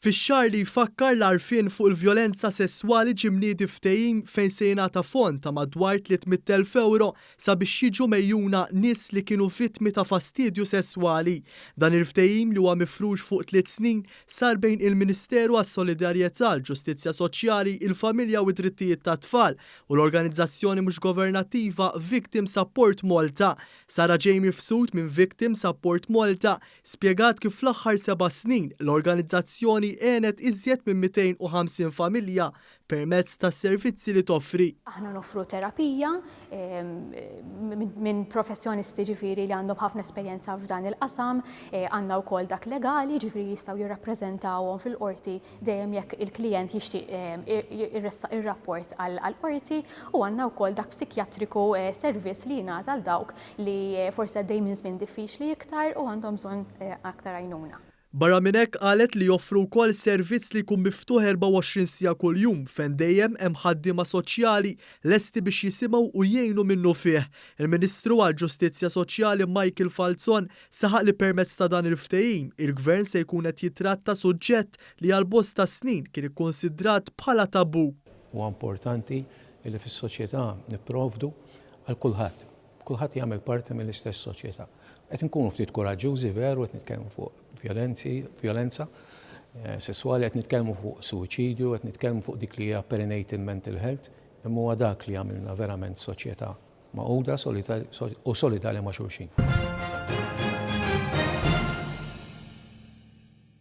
Fix-xahar li jfakkar l-għarfien fuq il-vjolenza sesswali ġie mniedi ftehim fejn se jingħata fond ta' madwar 300,000 ewro sabiex jiġu megħjuna nies li kienu vittmi ta' fastidju sesswali. Dan il-ftehim li huwa mifrux fuq tliet snin sar bejn il-Ministeru għas-Solidarjetà, l-Ġustizzja Soċjali, il-Familja u d-Drittijiet tat-Tfal u l-organizzazzjoni mhux governattiva Victim Support Malta. Sarah Jane Mifsud minn Victim Support Malta Spjegat kif fl-aħħar seba' snin l-organizzazzjoni għenet iżjed minn 250 familja permezz tas-servizzi li toffri. Aħna noffru terapija minn professjonisti ġifieri li għandhom ħafna esperjenza f'dan il-qasam, għandna wkoll dak legali ġifieri jistgħu jirrappreżentawhom fil-qorti dejjem jekk il-klijent jixtieq iressaq ir-rapport għall-qorti u għandna wkoll dak psikjatriku servizz li jingħata għal dawk li forsi għaddej minn żmien diffiċli iktar u għandhom bżonn aktar għajnuna. Barra minn hekk qalet li joffru wkoll servizz li jkun miftuħ 24 siegħa kuljum fejn dejjem hemm ħaddiema soċjali lesti biex jisimgħu u jgħinu minnufih. Il-Ministru għall-Ġustizzja Soċjali Michael Falzon Saħaq li permezz ta' dan il-ftehim, il-Gvern se jkun qed jittratta suġġett li għal bosta snin kien ikkunsidrat bħala tabù. Huwa importanti li fis-soċjetà nipprovdu għal kulħadd. Kulħadd jagħmel parti mill-istess soċjetà. Qed inkunu ftit kuraġġużi veru, qed nitkellmu fuq vjolenzi, vjolenza sesswali, qed nitkellmu fuq suwiċidju, qed nitkellmu fuq dik li hija perinatal mental health, imma huwa dak li jagħmilna verament soċjetà magħquda u solidali ma' xulxin.